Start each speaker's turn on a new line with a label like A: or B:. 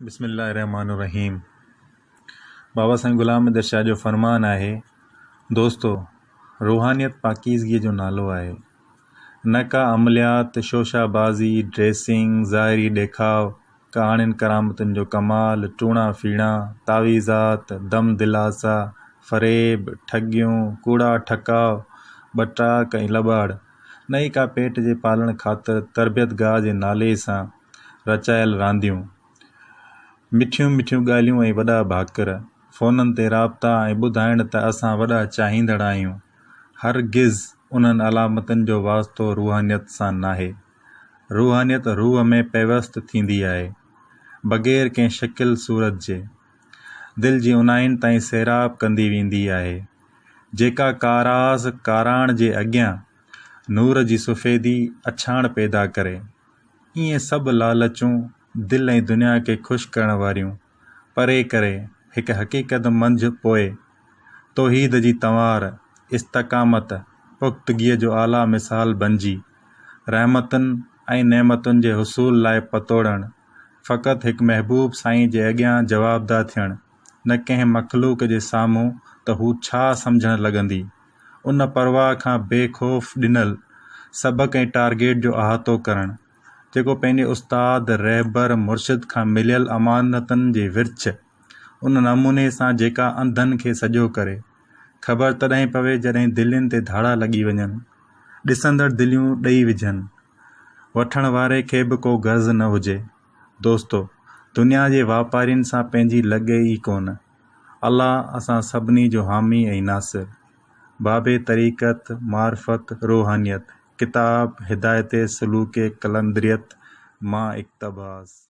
A: بسم الله الرحمٰن الرحيم بابا سائين غلام حيدر شاهه جو فرمان آهي، دوستو! روحانيت پاڪيزگيء جو نالو آهي، نه ڪا عمليات، شوشا بازي، ڊريسنگ، ظاهري ڏيکاء، ڪهاڻين ڪرامتن جو ڪمال، ٽوڻا ڦيڻا، تعويذات، دم دلاسا، فريب، ٺڳيون، ڪوڙا ٺڪاء، ٻٽاڪ ۽ لٻاڙ، نه ئي ڪا پيٽ جي پالڻ خاطر تربيت گاهه جي نالي سان رچايل رانديون، مٺيون مٺيون ڳالهيون ۽ وڏا ڀاڪر، فونن تي رابطا ۽ ٻڌائڻ ته اسان وڏا چاهيندڙ آهيون، هرگز انهن علامتن جو واسطو روحانيت سان ناهي. روحانيت روح ۾ پيوست ٿيندي آهي، بغير ڪنهن شڪل صورت جي. دل جي اونهائين تائين سيراب ڪندي ويندي آهي، جيڪا ڪاراس ڪاراڻ جي اڳيان نور جي سفيدي اڇاڻ پيدا ڪري. ائين سڀ لالچون، دل ۽ دنيا کي خوش ڪرڻ واريون، پري ڪري، هڪ حقيقت منجهه پوئي، توحيد جي تنوار، استقامت، پختگيء جو اعليٰ مثال بنجي، رحمتن ۽ نعمتن جي حصول لاء پتوڙڻ، فقط هڪ محبوب سائين جي اڳيان جوابده ٿيڻ، نه ڪنهن مخلوق جي سامهون ته هو ڇا سمجهڻ لڳندي. ان پرواهه کان بي خوف ڏنل سبق ۽ ٽارگيٽ جو احاطو ڪرڻ، جيڪو پنهنجي استاد، رهبر، مرشد کان مليل امانتن جي ورڇ، ان نموني سان جيڪا انڌن کي سڄو ڪري. خبر تڏهن پوي جڏهن دلين تي ڌاڙا لڳي وڃن. ڏسندڙ دليون ڏئي وجهن. وٺڻ واري کي به ڪو غرض نه هجي. دوستو! دنيا جي واپارين سان پنهنجي لڳي ئي ڪونه. الله اسان سڀني جو حامي ۽ ناصر. باب طريقت، معرفت، روحانيت، ڪتاب هدايت سلوڪ قلندريت مان اقتباس.